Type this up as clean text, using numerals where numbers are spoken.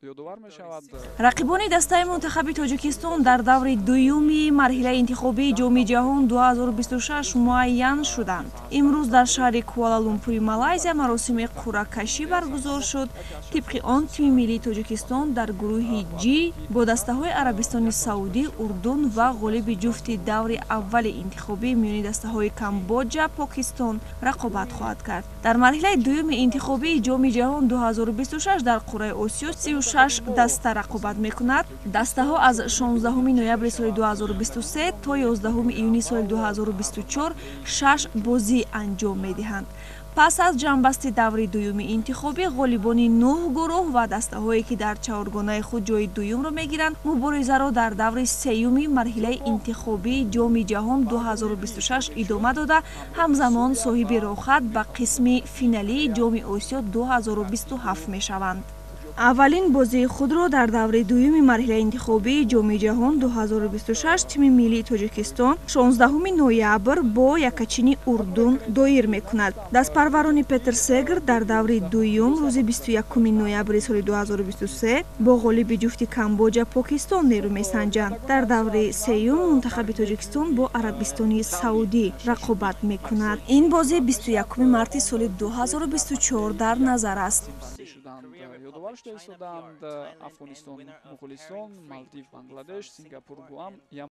Ёдовар мешавад. Рақибони дастаи мунтахаби Тоҷикистон дар даври дуюми марҳилаи интихобии Ҷоми ҷаҳон 2026 муайян шуданд. Имрӯз дар шаҳри Куала-Лумпури Малайзия маросими қуръакашӣ баргузор шуд. Тибқи он, тими миллии Тоҷикистон дар гурӯҳи Ҷ бо дастаҳои Арабистони Саудӣ, Урдун ва ғолиби ҷуфти даври аввали интихобӣ миёни дастаҳои Камбоҷа, Покистон рақобат хоҳад кард. Дар марҳилаи дуюми интихобии Ҷоми ҷаҳон 2026 дар қуръаи Осиё 36 даста рақобат мекунад. Дастаҳо аз 16 ноябри соли 2023 то 11 июни соли 2024 шаш бозӣ анҷом медиҳанд. Пас аз ҷамъбасти даври дуюми интихобӣ, ғолибони нӯҳ гурӯҳ ва дастаҳое, ки дар чаҳоргонаи худ ҷои дуюмро мегиранд, муборизаро дар даври сеюми марҳилаи интихобии Ҷоми ҷаҳон 2026 идома дода, ҳамзамон соҳиби роҳхат ба қисми финалии Ҷоми Осиё 2027 мешаванд. Аввалин бозии худро дар даври дуюми марҳилаи интихобии Ҷоми ҷаҳон 2026 тими миллии Тоҷикистон 16 ноябр бо якачини Урдун доир мекунад. Дастпарварони Петр Сегр дар даври дуюм рӯзи 21 ноябри соли 2023 бо ғолиби ҷуфти Камбоҷа, Покистон нерӯ месанҷанд. Дар даври сеюм мунтахаби Тоҷикистон бо Арабистони Саудӣ рақобат мекунад. Ин бозӣ 21 марти соли 2024 дар назар аст. Шуданд, ёдовар шуда истоданд: Афғонистон, Муғулистон, Малдив, Бангладеш, Сингапур, Гуам.